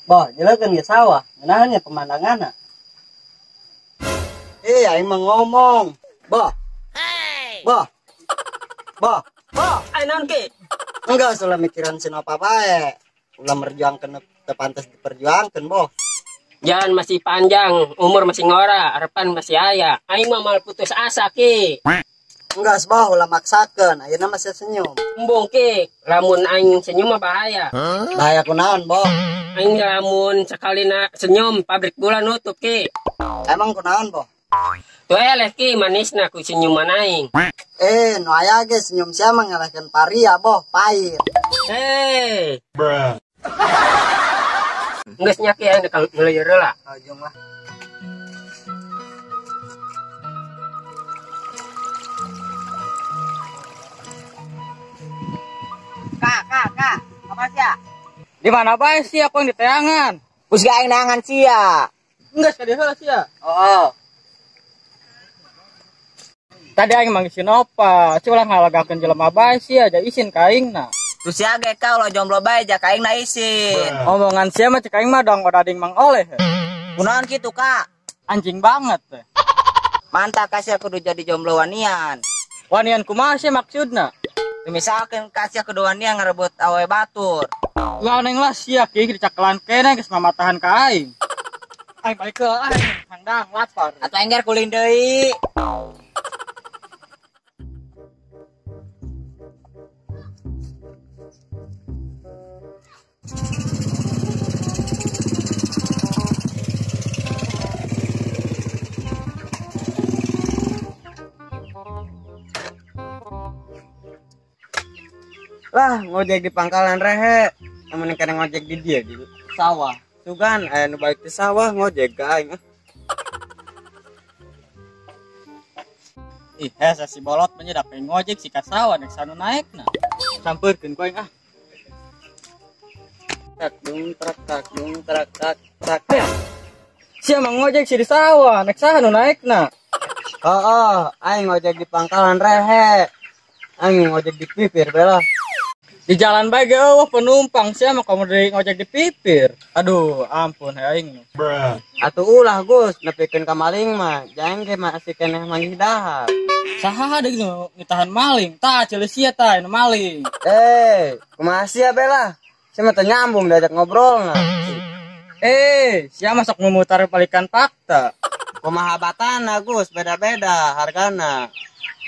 Boh, jelekeun ge sawah, ngeunaheun nya pemandanganna. Eh, aing mah ngomong. Boh. Hey. Boh. Boh. Boh. Ai naon ki? Enggak usah mikiran si Nova bae. Ulah merjuangkeun teu pantes diperjuangkeun, boh. Jalan masih panjang, umur masih ngora, harapan masih aya. Aing mah mal putus asa ki. Enggak, boh, ulah maksakeun. Ayeuna masih senyum. Embung ki, lamun aing senyum mah bahaya. Huh? Bahaya kunaon, boh? Aing lamun sakalina senyum pabrik gula nutup ki. Emang kunaon, boh? Tuh eleh ki manisna ku senyuman aing. Eh, nu aya ge senyum sia mah ngalahkeun paria, boh, pahit. Hei. Bruh. Geus nya ki aing dek ngeleueur heula. Ujung lah. Kak, kak, kak, apa sih ya? Di mana bae sih aku yang di teangan? Bus gak aing nangan sia. Enggak sekali heula sia. Oh. Tadi aing manggil si Nova, si ulah ngalagakeun jelema bae sia, aja isin ka aingna. Tuh sia ge ka ulah jomblo bae ja ka aingna isin. Omongan sia mah cek aing mah dong odading Mang Oleh. Kunaon kitu, Kak? Anjing banget teh. Mantap ka sia kudu jadi jomblo wanian. Wanian kumaha sih maksudna? Misalkan kasih kudu wanian ngarebut awe batur. Lah neng lah sia ki dicakelan keneh geus mamatahan ka aing. Aing balik ke aing handang lapar. Atuh aing ger kulin deui. Lah, ngojek di pangkalan rehe. Amun kadang ngojek di dia di sawah. Sugan aya nu balik di sawah ngojek ka aing. Ih, hese si bolot menyedak pengen ngojek si ka sawah nek sanu naekna. Sampeurkeun ku aing ah. Tak dung trak tak dung trak tak tak. Sia mah ngojek si di sawah nek saha nu naekna. Heeh, aing ngojek di pangkalan rehe. Aing ngojek di pipir bela. Di jalan bae ge eueuh penumpang sia mah kamu deui ngojek di pipir. Aduh, ampun aing. Bruh. Atuh ulah Gus, nepikeun ka maling mah, jangan ge masih keneh manggih dahar. Saha deui nu ngitahan maling? Tah ceuleuh sia tah nu maling. Eh, kumaha sia bela? Sia mah teu nyambung diajak ngobrolna. Eh, sia mah sok memutar balikan fakta. Kumaha batana Gus, beda-beda hargana.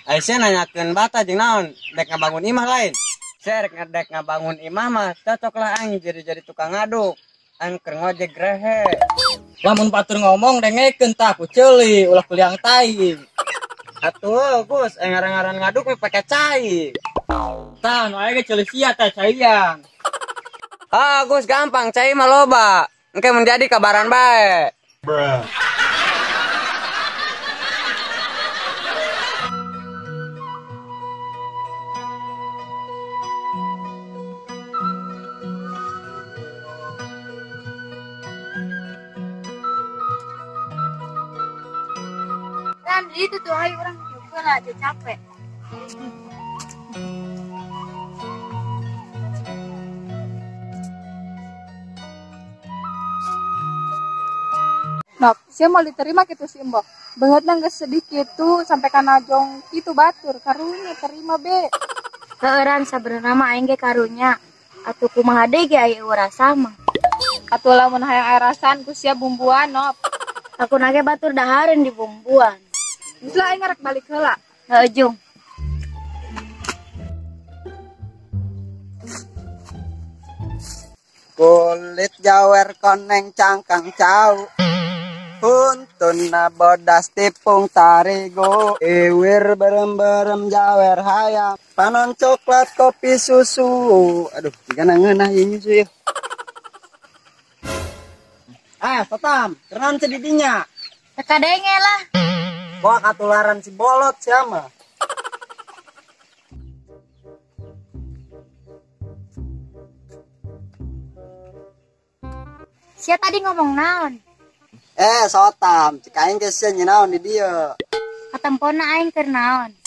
Ai sia nanyakeun bata jeung naon, dek ngabangun imah lain. Sia rek ngedek ngabangun imah mah cocok lah aing jadi tukang ngaduk. Aing keur ngojek rehe. Lamun batur ngomong dengekeun tah ku ceuli ulah kuliang tai. Atuh Gus, aing ngaran-ngaran ngaduk mah pake cai. Tah nu aya ge ceuli sia tah caian. Ah Gus gampang cai mah loba. Engke mun jadi kabaran bae. Bruh. Itu tuh ayo orang juga lah aja capek. Nop, saya mau diterima gitu sih mbok. Banget nangis sedikit tuh sampai kana jong itu batur karunya terima be. Keuran sabenerna mah aing ge karunya. Atuh kumaha deui ge aya rasa mah. Atuh lamun hayang aya rasaan ku sia bumbuan nop. Aku nage batur dahareun di bumbuan. Geus lah aing ngarek balik heula. Heuh jung. Kulit jawer koneng cangkang cau. Huntuna bodas tipung tarigu. Iwir berem-berem jawer hayam. Panon coklat kopi susu. Aduh, jika ngeunah ieu nyusu ieu. Ah, Totam, keran sedidinya. Teka denge lah. Wah, katularan si bolot siapa? Sia tadi ngomong naon? Eh, Sotam, cek aing ge sia nyenaon di dieu. Katempona aing keur naon?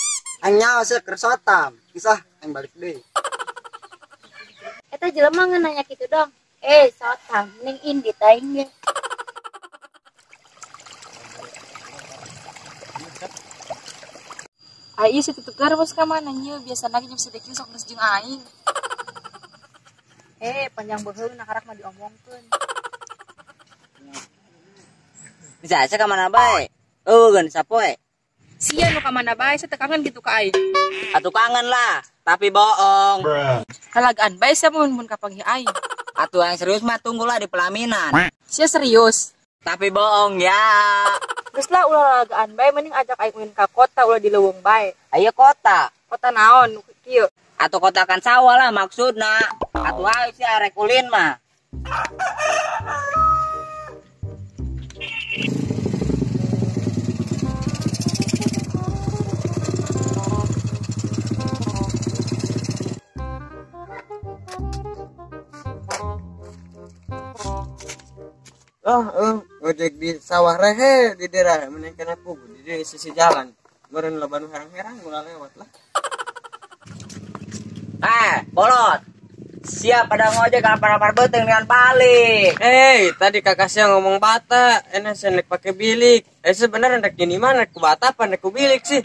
Aing nyaho sia keur Sotam. Geus ah, aing balik deui. Eta jelema ngeunanya kitu dong. Sotan ning indit aing ge. Ai si tutup terus ka mana nya biasana ge jam sedekih sok geus jeung aing. Panjang beuheung na karak mah diomongkeun. Bisa aja ka mana bae? Eueun sapoe. Sia nu ka mana bae sia teu kangen gitu ka aing. Atuh kangen lah, tapi bohong. Kalagaan bae sia mun mun kapanggih aing. Atuh yang serius mah tunggulah di pelaminan. Sia serius. Tapi bohong ya. Geus lah ulah lalagaan bae mending ajak aing ulin ka kota ulah di leuweung bae. Ayo kota. Kota naon nu kieu? Atuh kota kan sawah lah maksudna. Atuh ayo sia rek ulin mah. Oh, ngojek di sawah rehe di daerah mending kena kubu di sisi jalan. Meureun loba nu herang-herang ulah lewat lah. Bolot. Siap pada ngojek kalau beuteung dengan balik. Tadi kakak sia ngomong bata, enak sia pakai bilik. Sebenarnya rek nyen imah rek ku bata apa rek ku bilik sih?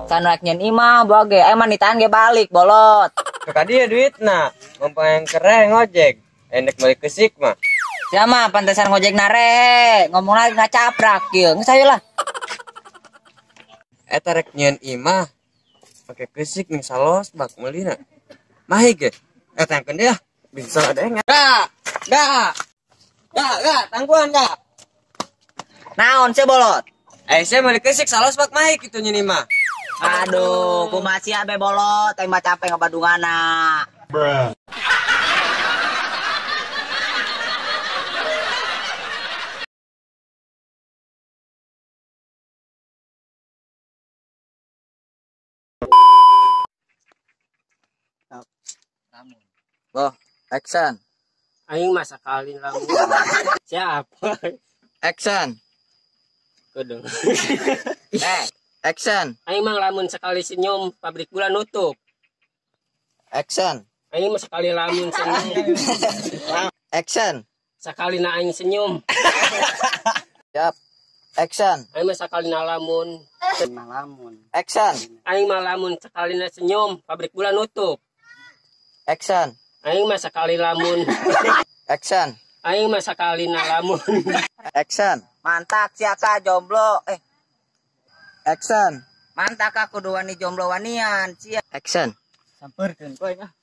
Can rek nyen imah boge, emang ditahan ge balik bolot. Ka dia duitna, mumpung yang keren ngojek. Enak balik ke sik mah. Siapa pantesan ngojek nare, ngomong lagi ngacaprak kieu. Geus ayo lah. Eta rek nyen imah pake kesik nih salos bak meulina. Mahi ge. Tangkeun dia. Bisa ada yang enggak. Enggak, tangguhan enggak. Naon sih bolot? Saya meuli kesik salos bak mahi kitu nyen imah. Aduh, kumaha sia be bolot, aing mah capek ngabadungana. Bruh. Boh, action. Aing mah sakali lamun. Siapa? Action. Kudu. Action. Aing mah lamun sekali senyum pabrik gula nutup. Action. Aing mah sekali lamun senyum. Action. Sekali na aing senyum. Siap. Action. Aing mah sekali na lamun. Action. Aing mah lamun sekali na senyum pabrik gula nutup. Action. Aing mah sekali lamun. Action. Aing mah sekali na lamun. Action. Mantak sia ka jomblo. Action. Mantak ka kudu wani jomblo wanian sia. Action. Sampeurkeun ku aing ah.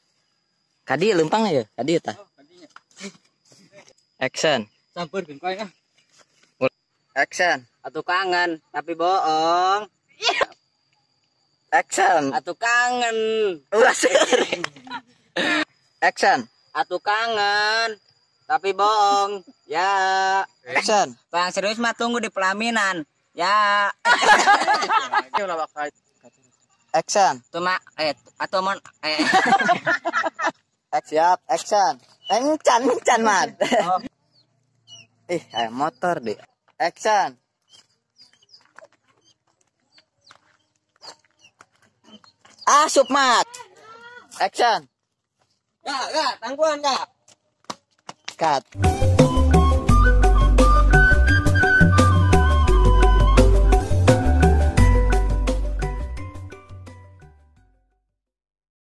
Kadi leumpang ya, kadi tah. Action. Sampeurkeun ku aing ah. Action. Atuh kangen tapi bohong. Action. Atuh kangen. Ulah seueur. Action. Atuh kangen tapi bohong. Ya. Action. Yang serius mah tunggu di pelaminan. Ya. Action. Cuma atau mon Siap, action. Encan mat. Ih, motor deh. Action. Asup mat. Action. Enggak, tangguhan enggak. Cut.